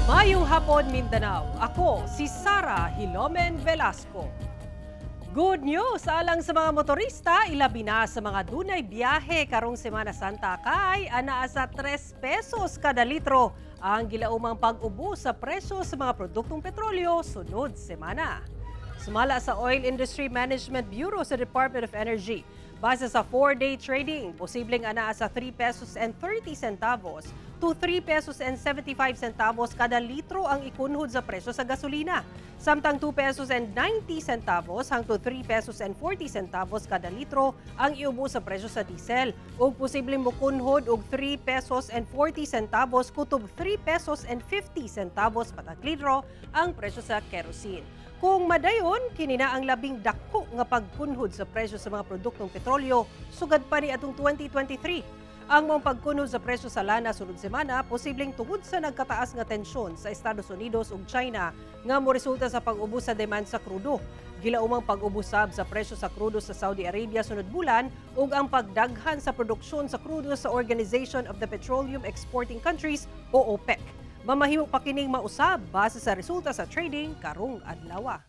Maayong hapon, Mindanao. Ako si Sara Hilomen Velasco. Good news alang sa mga motorista, ilabi na sa mga dunay biyahe karong Semana Santa kay anaa sa 3 pesos kada litro ang gilaumang pag-ubo sa presyo sa mga produktong petrolyo sunod semana. Sumala sa Oil Industry Management Bureau sa Department of Energy, base sa 4-day trading, posibleng anaa sa 3 pesos and 30 centavos to 3 pesos and 75 centavos kada litro ang ikunhod sa presyo sa gasolina. Samtang 2 pesos and 90 centavos hangtod 3 pesos and 40 centavos kada litro ang iubo sa presyo sa diesel. Ug posibleng mokunhod og 3 pesos and 40 centavos kutob 3 pesos and 50 centavos matag litro ang presyo sa kerosene. Kung madayon, kini na ang labing dako nga pagkunhod sa presyo sa mga produktong petrolyo sugad pa ni atong 2023. Ang maong pagkunhod sa presyo sa lana sunod semana posibleng tungod sa nagkataas nga tensyon sa Estados Unidos ug China nga moresulta sa pag-ubos sa demand sa krudo. Gilaumang pag-ubos sab sa presyo sa krudo sa Saudi Arabia sunod bulan ug ang pagdaghan sa produksyon sa krudo sa Organization of the Petroleum Exporting Countries o OPEC. Mamahimo pa kining mausab base sa resulta sa trading karong adlaw.